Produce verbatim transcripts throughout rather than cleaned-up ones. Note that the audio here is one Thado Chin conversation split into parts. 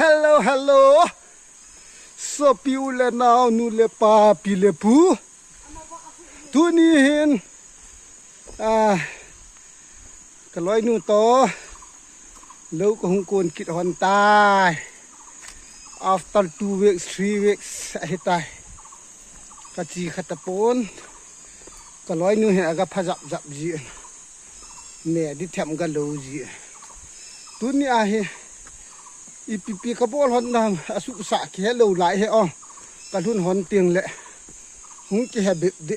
Hello, hello. Sopi u le nao, nu le pa, pi le pu. Tuni hin, ah, ka loinu toh lou ka hung kon kit hon tai. After two weeks, three weeks ahi tai. Ka chi kha tapon. Ka loinu hin aga pha jap jap ji. Ne di them ga lou ji. Tuni ahi. Ipi pi ka bol hon nam, asuhsah kihe lou lai hi o. Ka lhun hon teng le hung kihe bep de.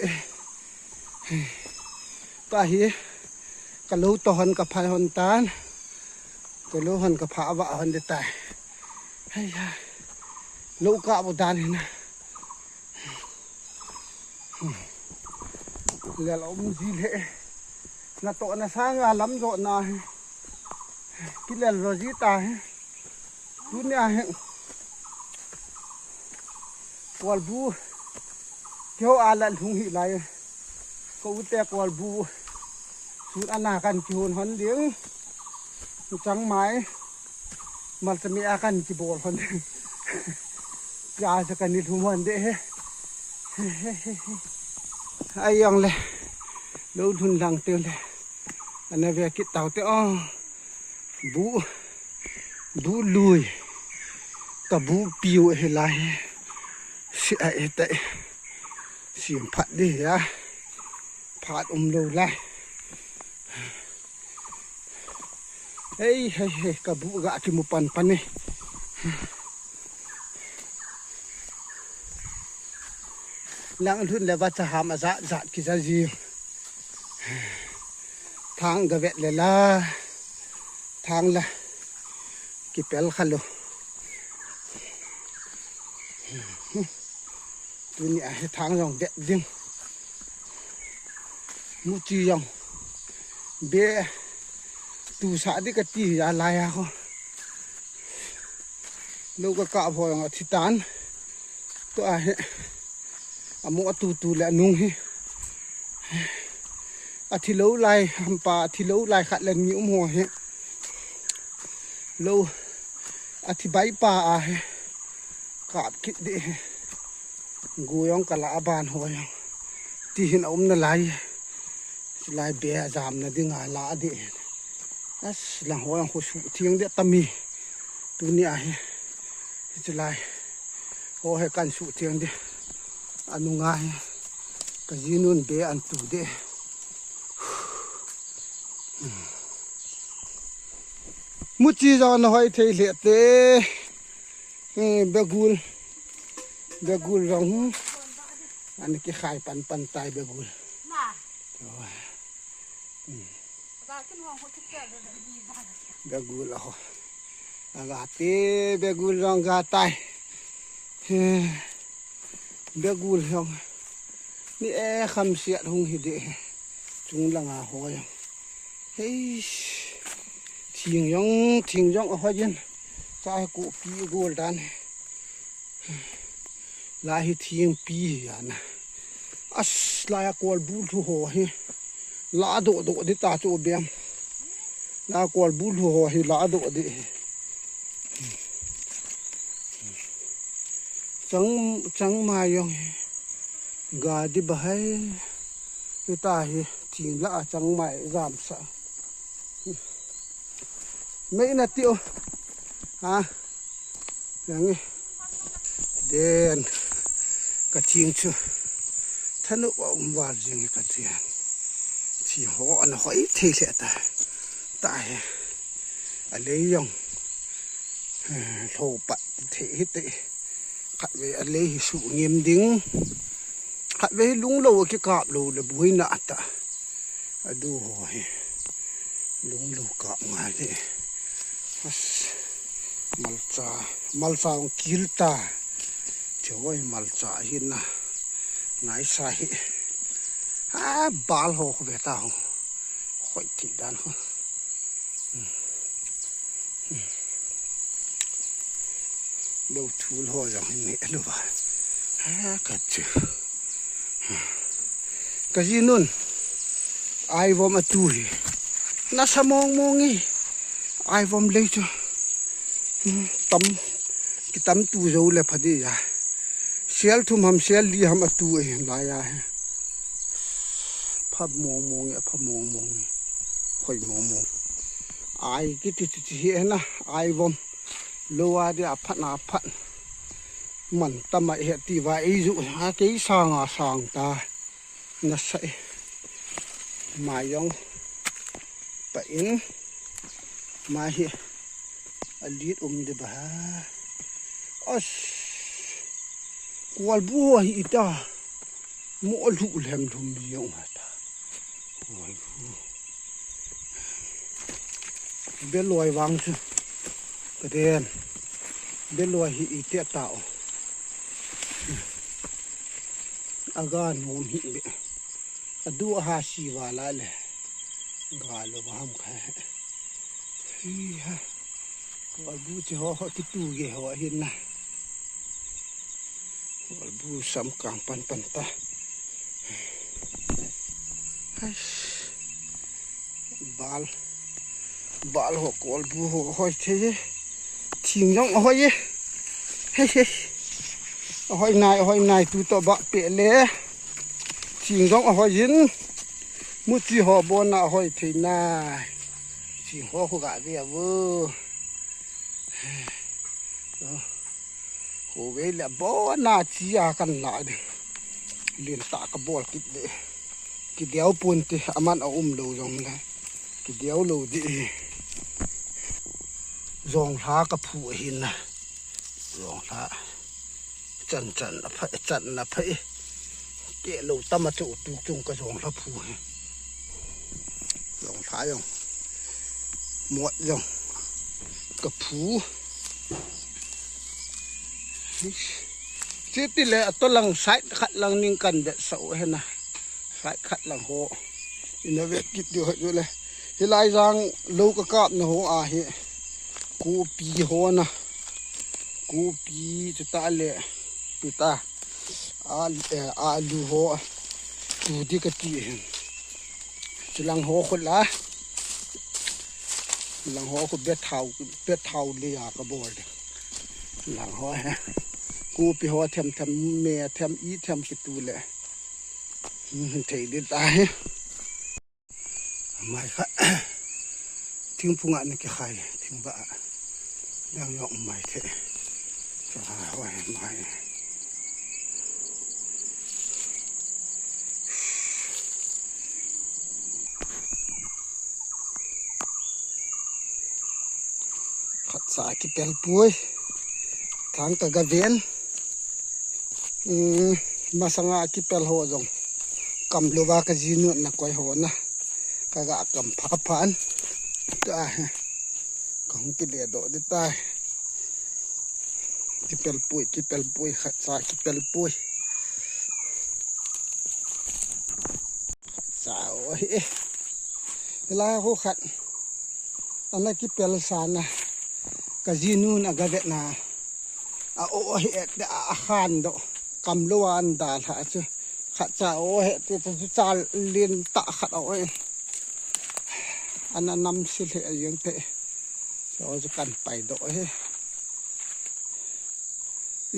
Tahi, ka lou toh hon ka pha hon tan. Ka lou hon ka pha va hon de tai. Hei ha. Lou kah bu dan hi na. Lel um ji le. Natoh na sanga lam jo na hi. Kilel jo ji ta hi. Tunia hi. Kolbu. Keiho a la lhung hi lai. Ka u te kolbu. Sun ana kan kihon hon ding. Chang mai. Mal chami a kan kibol hon ding. Pia sa kan ni lhum hon de he. Ai jong le. Lou lhun lang te le. Ana ve kit tau te o. Bu. Bu lui. Ka bu piu hi lai. Si a e tai. Sim phat di ya. Phat um lou lai. Hei, hei, hei, ka bu ga kimu pan pan ni. Lang lhun le va cha ham a jat jat kija ji. Thang ga vet le la. Thang la. Kipel kha lou. Tuni a hi thang jong vet ding. Muchi jong. Be. Tu sa di ka ti a lai a ho. Lou ka kah bho jong a thi tan. Tua hi. Amo a tu tu le anung hi. A thi lou lai, hampa a thi lou lai khat le ni um ho hi. Lou a thi bai pa a hi. Kap kit di hi. Gu jong ka la a ban ho jong. Ti hin a um na lai. Lai be a jam na ding a la di hi. As lang ho jong ho su thiang di tami. Tuni a hi. Hi chu lai. Ho he kan su thiang di. Anunga hi. Ka jinun be an tu di. Muchi jong na hoi thei le te. Eh, begul. Begul jong. An ki khai pan pan tai begul. Begul a ho. Aga te begul jong ga tai. He. Begul jong. Ni e kham siat hung hi de. Chung langa ho jong. Hei. Thing jong, thing jong a ho jin. Sa he ku pi gol dan. Lai hi thingpi hi ana. As lai a kolbu lhu ho hi. La do do di ta chu bem. La kolbu lhu ho hi la do di hi. Chang, chang mai jong hi. Ga di ba hai. Hi ta hi thing la a chang mai jam sa. Mei na ti o. Ha. Yang e. Den. Ka thing chu. Thanu a um val jing ka thing. Thi ho an hoi thei le ta. Ta he. A lei jong. Lho pat thei hi te. Khat ve a lei hi su ngim ding. Khat ve hi lung lo ki kap lo le buina ta. Adu ho hi. Lung lo kap ngai de. As. Malcha, malcha ong kil ta. Choi malcha hi na. Nai sa hi. Ha bal ho khu ve ta ho. Khoi ti dan ho. Lo thul ho jong hi ne lo ba. Ha ka chu. Ka jinun. Ai vom a tu hi. Na sa mong mong i. Ai vom lei chu. Hmm, tam. Kitam tu jou le pha di a. Sel thum ham, sel li ham atu e lai a he. Pha mong mong e, pha mong mong e. Hoi mong mong. Ai kiti ti ti hi na, ai vom. Lou a di a phat na phat. Man tam a he ti va ei ju a kei sang a sang ta. Na sa e. Ma jong. Pa in. Ma hi. A lit um di ba. As. Kual bu hi ita. Mo lu lem lum bi jong ha ta. Oi bu. Beloi vang chu. Ka den. Beloi hi ite ta o. Aga nom hi be. Adu aha si va la le. Ga lo va ham kha. Hi ha. Kual bu che ho ho kitu ge ho hin na. Kual bu sam kang pan pan ta. Hais. Bal. Bal ho kual bu ho hoi thei e. Thing jong ahoi e. Hei hei. Ahoi nai, ahoi nai tu to ba pe le. Thing jong ahoi in. Mu chi ho bo na ahoi thei nai. Thing ho khu ga ve a vu. Ho ve le bo na chi a kan la de. Lin ta ka bol kit de. Ki deu pun ti aman a um lo jong le. Ki deu lo di. Jong hla ka phu hin na. Jong hla. Chan chan na pha, chan na pha. Ke lo tam a chu tu chung ka jong hla phu hi. Jong hla jong. Mot jong. Ka phu. Chiti le atolang side khat lang ning kan det sa u hena. Side khat lang ho. Ina vet kit diu ho le. Hilai jang lo ka kap na ho a hi. Kopi ho na. Kopi chu ta le. Pi ta. A, eh, alu ho. Tu di ka ti hin. Chulang ho khu la. Lang ho khu bethau, bethau le ya ka bol de. Lang ho he. Kopi ho them them me them i them ki tu le. Hmm, thei di ta he. Mai kha. Thingphung a na kikhai, thingba a. Dang jong mai the. Cha hoi mai. Khat cha kipel pui. Thang ka ga ven. Um, masanga kipel ho jong. Kam lova ka jinu na koi ho na. Ka ga kam pha phan. Ta he. Ka hung kile do di ta. Kipel pui, kipel pui, khat cha kipel pui. Cha o he. La ho khat. Ana kipel sa na. Ka jinu na ga vet na. A o he te a khan do. Kam lo an da tha chu. Khat cha o he te chu cha lin ta khat o he. Ana nam sil he a jeng te. Cha o chu kan pai do he.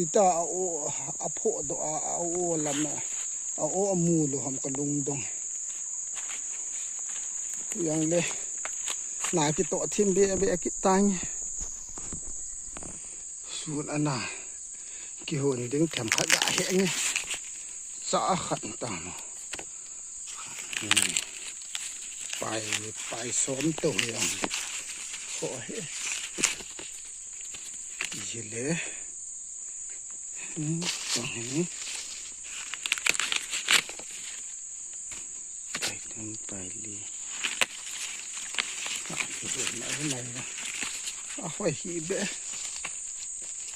Ita a o a pho do a, a o lam a. A o a mu lo ham ka lung dong. Yang le. Na ki to thim be be ki tang. Sun ana. Ki hon ding tham kha ga he nge. Sa a khan ta mo. Pai, pai som to yang. Ho he. Ye le. Hmm, tong he. Pai tam pai li. Ah, hi na, hi na, hi na. Ah, hoi hi be.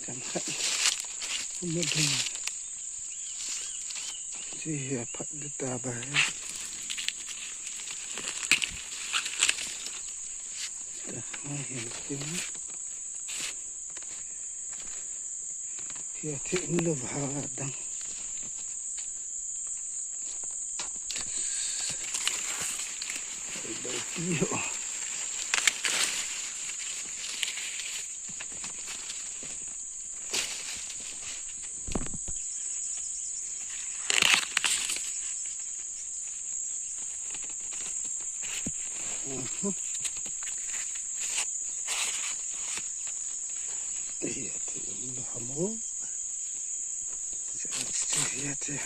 Kam khat. Mo ding. Chi hi a phat di ta ba. Ta, ah, hi na. Hia thei in lo va dang. Lo pi ho. Ih, ati, um, hamo. Ati, ati.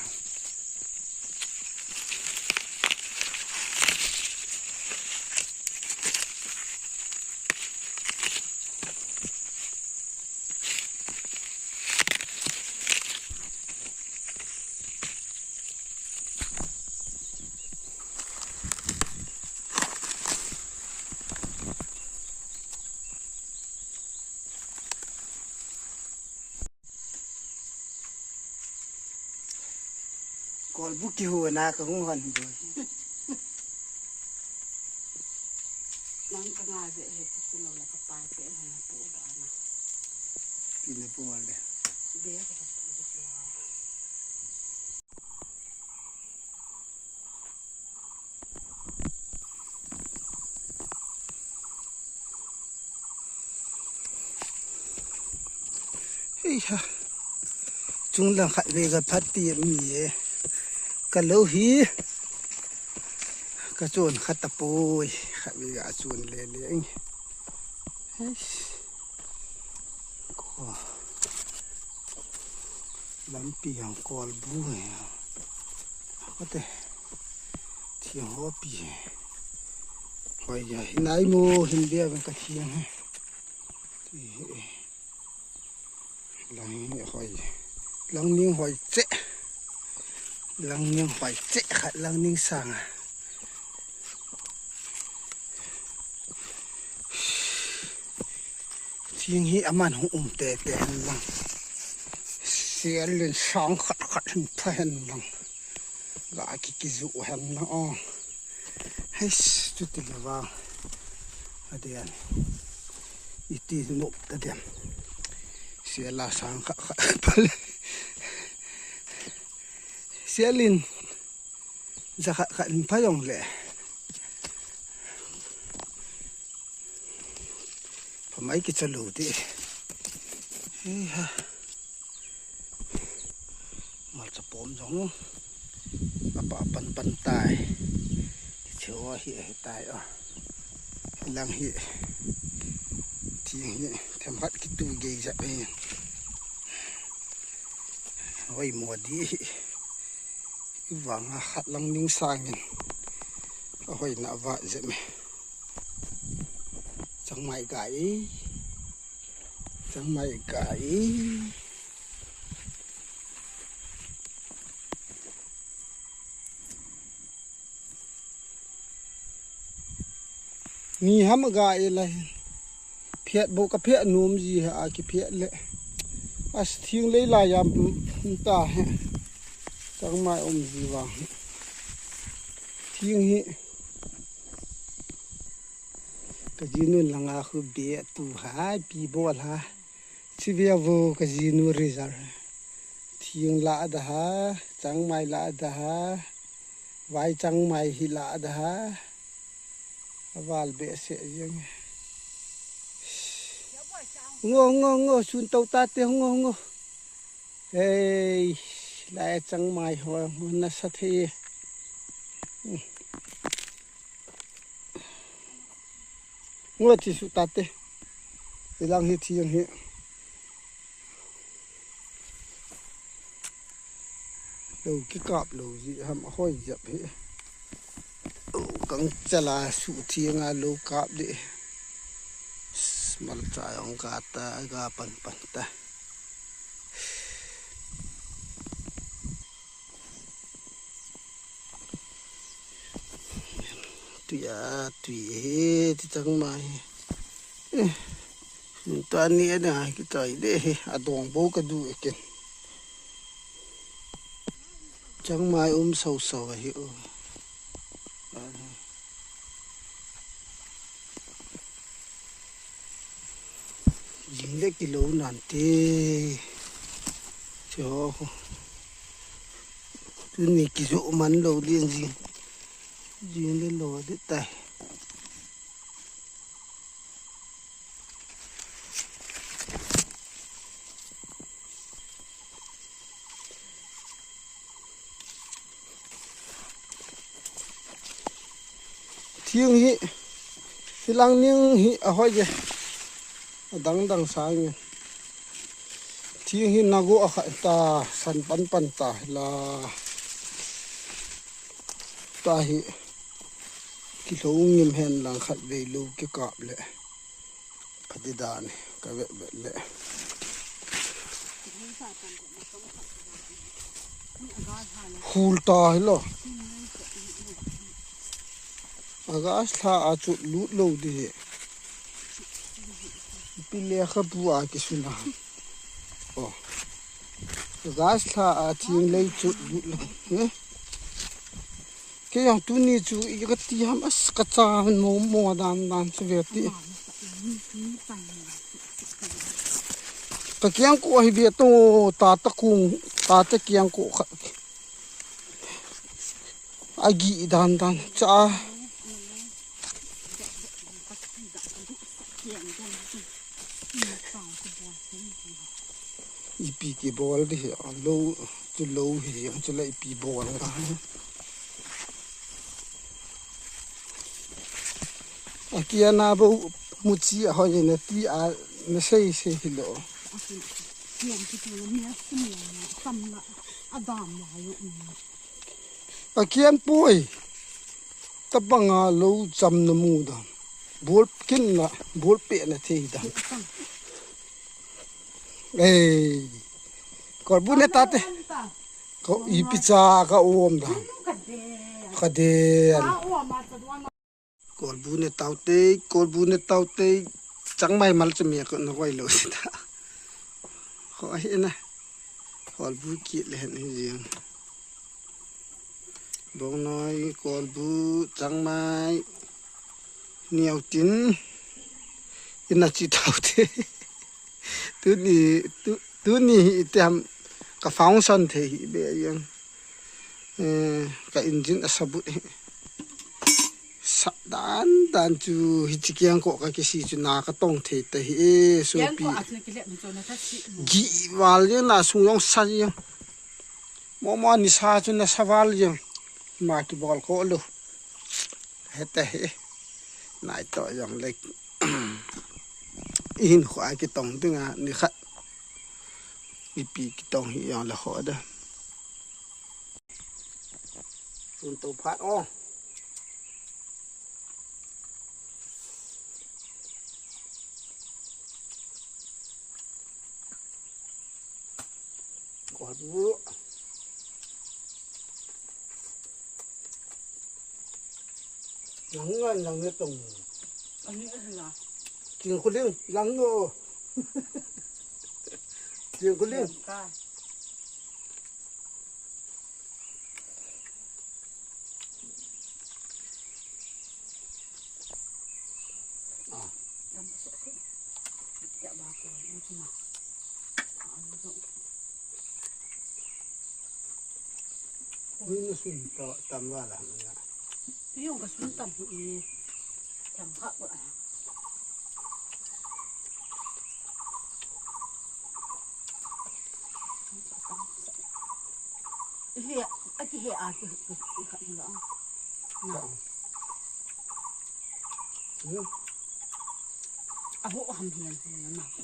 Kolbu kihona kahung hon bu. Nang ka nga ve he tu lo la ka pa pe na pu da na. Pi na pu le. Be ka pu da. Hei ha. Chunglang khat ve ka phat ti mi e. Ka lo hi. Ka chun khat ta pui. Khat ve ka chun le le. Hei. Ko. Lampi jong kolbu he. Kote. Thiang hopi he. Hoi ja, hinai mo hin bia ben ka thiang he. Ti he. Lang hoi. Lang ning hoi che. Lang ning hoi che khat lang ning sang a. Thing hi aman hung um tete hen lang. Sial in sang khat khat hin pha hen lang. Ga ki kizu hen lang o. Hei, chuti le vang. Adian. Iti nop ta diam. Sial a sang khat khat pha le. Sial in. Za khat khat hin pha jong le. Pha mai kicha lou ti. Hei ha. Malcha pom jong. Apa pan pan tai. Ti cheu hi he tai o. Lang hi. Thing hi. Themkhat kitu gei ja pe. Hoi mo di hi. Vang a khat lang ning sangin. Ahoina va jeme. Changmai gai. Changmai gai. Ni ham ga e lai. Phiat bo ka phiat nom ji ha a ki phiat le. As thing lei la yam ta he. Changmai um ji vang. Thing hi. Ka jinu langa khu be tu ha pi bol ha. Chi ve vo ka jinu result. Thing la da ha, changmai la da ha. Vai changmai hi la da ha. Aval be se jeng. Ngo, ngo, ngo, sun tau ta te ngo, ngo. Hei, lai changmai ho, ngo na sa the. Ngo ti su ta te. Ilang hi thing hi. Lo kikap lo ji ham hoi jap hi. Lo kang chala su thing a lo kap de. Malcha jong ka ta ga pan pan ta. Tui a, tui he, ti changmai. Eh, sun ta ni a na, ki tai de he, adong bo ka du eken. Changmai um sau sau a hi o. Jing le kilo nante. Cho. Tuni kijo man lo din jing. Jing le lo de tai. Thing hi, hilang ning hi ahoi je. Adang dang sang e. Thing hi nago a khat ta, san pan pan ta la. Ta hi kilou ngim hen lang khat vei lou kikap le. Ka di dan ka vet vet le. Hul ta hi lo. August lha a chu lut lou di hi. Pi lekhabu a kisuna. Oh. August lha a thing lei chu lut lou. Eh? Kei jong tuni chu i ka ti ham as ka cha mo mo dan dan chu ve ti. Ka kiang ko hi ve to ta ta kung ta ta kiang ko kha. A gi dan dan cha. Ipi kibol di hi, a lou, chu lou hi, chu la ipi bol ka. A kia na bo mu chi a hoi na ti a na sei sei hi lo. Kiam ki tu ni a sum na tam na a dam na yo. A kian poi. Tabanga lou cham na mu da. Bol kin na, bol pe na thei da. Ei. Kolbu ne tate. Ko ipi cha ka om da. Ka de. Kolbu ne taute, kolbu ne taute. Changmai mal chu mi ko na koi lo si ta. Ko hi na. Kolbu ki le hen hi jing. Bongnoi, kolbu, changmai, niau tin, ina chi taute. Tuni, tu, tuni hi itiam ka function thei hi be yang. Eh, ka engine a sabut hi. Sa dan dan chu hichi kiang ko ka kisi chu na ka tong thei ta hi e so pi. Gi val ye na sung yong sa ye. Mo mo ni sa chu na sa val ye. Ma ki bol ko lo. Hete he. Nai to yong le. Ihin kho a ki tong ding a ni khat. Ipi ki tong hi yong le kho da. Sun to phat o. Kol bu. Lang ngan lang ne tong. Ani ala. King kuling lang no. King kuling. Ka. Ni na sun ta tam wala na. Yung ka sun tam hi tam ka ko. He, aki he a ki ka la. Na. Aho ham hian na na ko.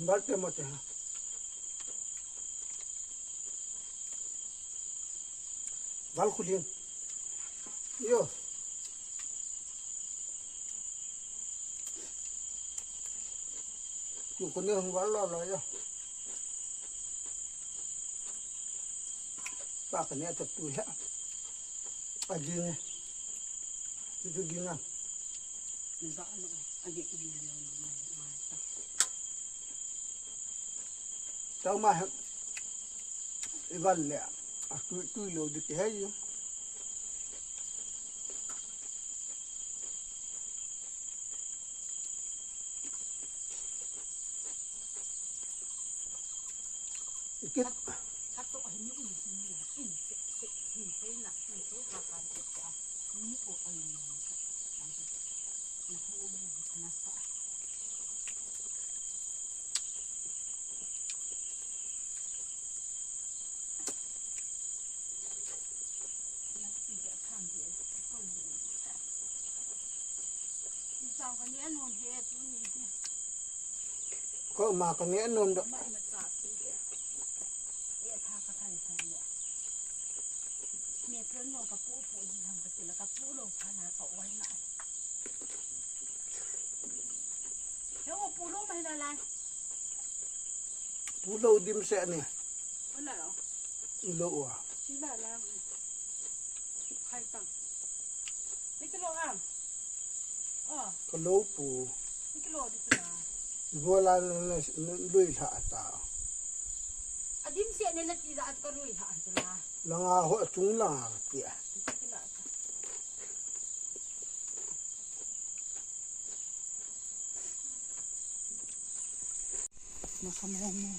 Bal te mo te ha. Bal khulin. Yo. Tu ko ne hung bal lo lo yo. Pa ka ne ta tu ya. A jing e. Itu jing a. Tau ma he. Ivan le. A tu tu lo di ke he yo. Ikit. Ko ma ka ne non do. Pu lo dim se ni. Lo wa. Ka lo pu. Ibola na lui lha ta. Adim se ne na ti za ka lui lha ta. Langa ho chung langa ti. Masam hong mo.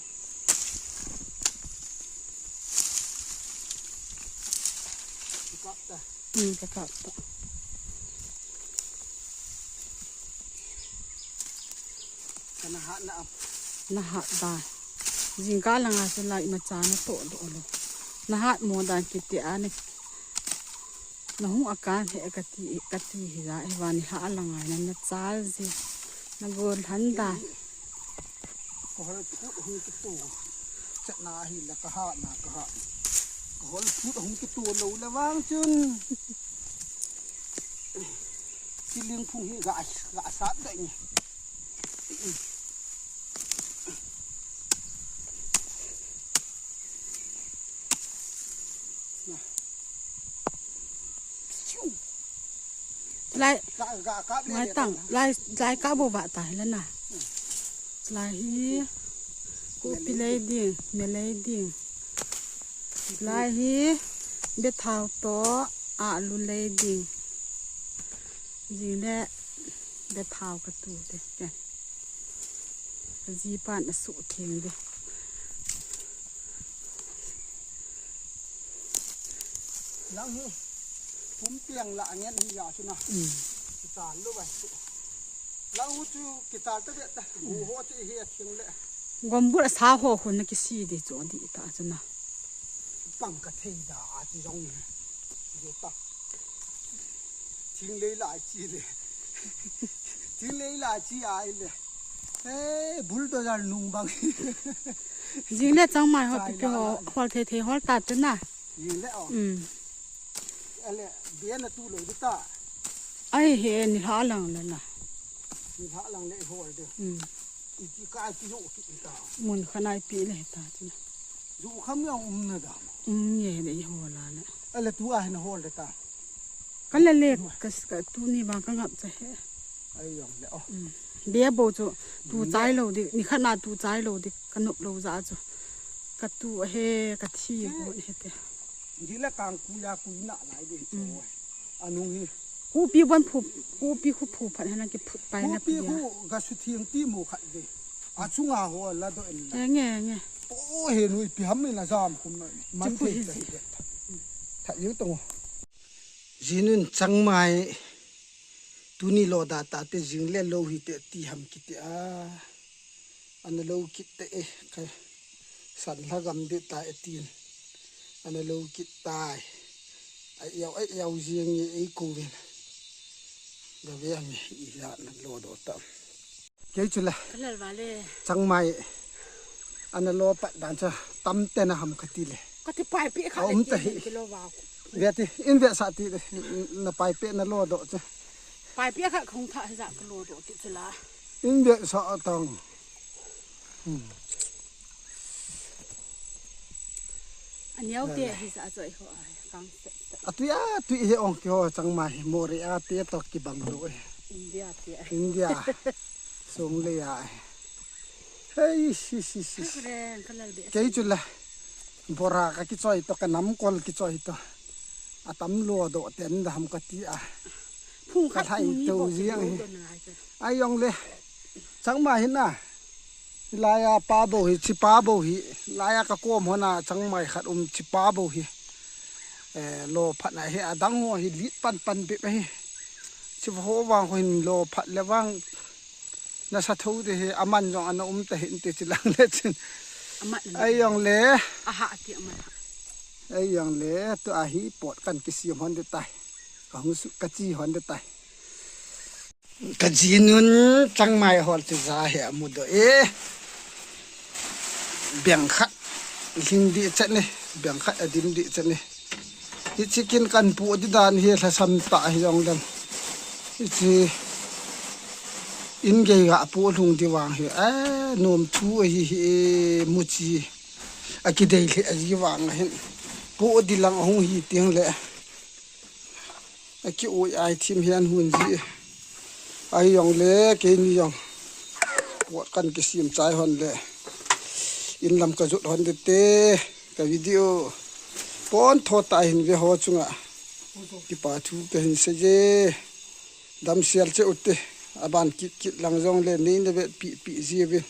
Ka kap ta. Hmm, ka kap ta. Kana hat na ap. Na hat da. Jingkah langa se lai ma cha na to do lo. Na hat mo dan kiti ani. Na hung akan he kati kati hi ja he vani ha alangai na na chal ji na gol han da. Ka hol phut hung kitu. Chat na hi la ka ha na ka ha. Ka hol phut hung kitu lo la vang chun. Kiling phung hi ga ga sat da ni. Lai, lai tang, lai, lai ka bo ba ta la na. Lai hi, kopi lei ding, me lei ding. Lai hi, be thau to, alu lei ding. Jing le, be thau ka tu te, ke. Ka ji pan a su theng de. Lang hi, pum piang la ngen hi ya chu na. Mm. Kitan lo bai chu. Lang hu chu kitan ta be ta. Gu ho chu hi a theng le. Gombul a sa ho khun na kisi de chu di ta chu na. Pang ka thei da a chi jong ni. Yo ta. Thing lei lai chi le. Thing lei lai chi ai le. Eh, bulldozer nung bang. Jing le chang mai ho pi pi ho hol thei thei hol ta te na. Jing le o. Um. Ale, bia na tu lo de ta. Ai he ni ha lang le na. Ni ha lang le hol de. Um. Iti ka ki jo ki ta. Mun khanai pi le ta te na. Jo kham ya um na da. Um ye le hol la le. Ale tu a na hol de ta. Ka la le, ka, ka tu ni vang ka ngap cha he. Ai yong le, oh. Mm. Bia bo chu, tu chai lo di, ni khat na tu chai lo di, ka nop lo ja chu. Ka tu he, ka thi ko he te. Di la kang ku ya ku na lai di chu. Mm. Anung hi. Kupi bon phu, kupi khu phu phat hana ki phut pai na pi. Kupi khu ga su thiang ti mo khat di. A chunga ho la do en la. Nge, nge. O he nui pi ham na jam kum na. Man chu khu the hi ta ji. Hi. Tha yu tong. Jinun changmai tuni lo da ta te jing le lo hi te ti ham kiti a. Ana lo kit te e ka san lha gam de ta e tin. Ana lo kit tai. Ai yau, ai yau jing e ko vin. Ga ve mi i ya na lo do ta. Kei chu le. Ka lal va le. Changmai. Ana lo pat dan cha tam te na ham kati le. Ka ti pai pi kha. A um ta hi. Ki lo va. Ve ti, in ve sa ti le. Na pai pe na lo do cha. Pai pi kha khong tha ja ka lo do ti chu la. In ve sa tang. Hmm. Aniau te hi sa choi ho ai kang se. Atui atui he ong ki ho changmai hi mori a te to ki bang do e. India te. India. Song le ya. Hei si si si. Kei chu la. Bora ka ki choi to ka nam kol ki choi to. Atam lo do ten da ham ka ti a. Phung khat lai to jiang hi. Ai yong le. Changmai hi na. Laiya pa bo hi, chi pa bo hi. Laiya ka kom hona changmai khat um chi pa bo hi. Eh, lo phat na hi adang ho hi lit pan pan bep hi. Chi ho vang ho hin lo phat le vang na sa tho de hi aman jong ana um ta hin te chi lang le chin. Aman. Ai yong le. Aha ti aman. Ai yong le tu a hi pot kan ki si hon de tai. Ka hung su ka chi hon de tai. Ka jinun changmai hol chu ja he amu do e. Beng khat hing di chat ni, beng khat adim di chat ni. Hichi kin kan pu di dan hi lhasam ta hi jong lem. Hichi in gei ga pu lhung di vang hi. A nom thu hi hi muchi. A kidei le a ji vang hin. Pu di lang hung hi ting le. A ki ui ai thim hian hun ji. Ai jong le keini jong. Wat kan kisim chai hon le. In lam ka jut hon de te. Ka video. Pon tho ta hin ve ho chunga. Kipa thu ka hin se je. Dam sial che u te. Aban kit kit lang jong le nei na vet pi pi ji ve.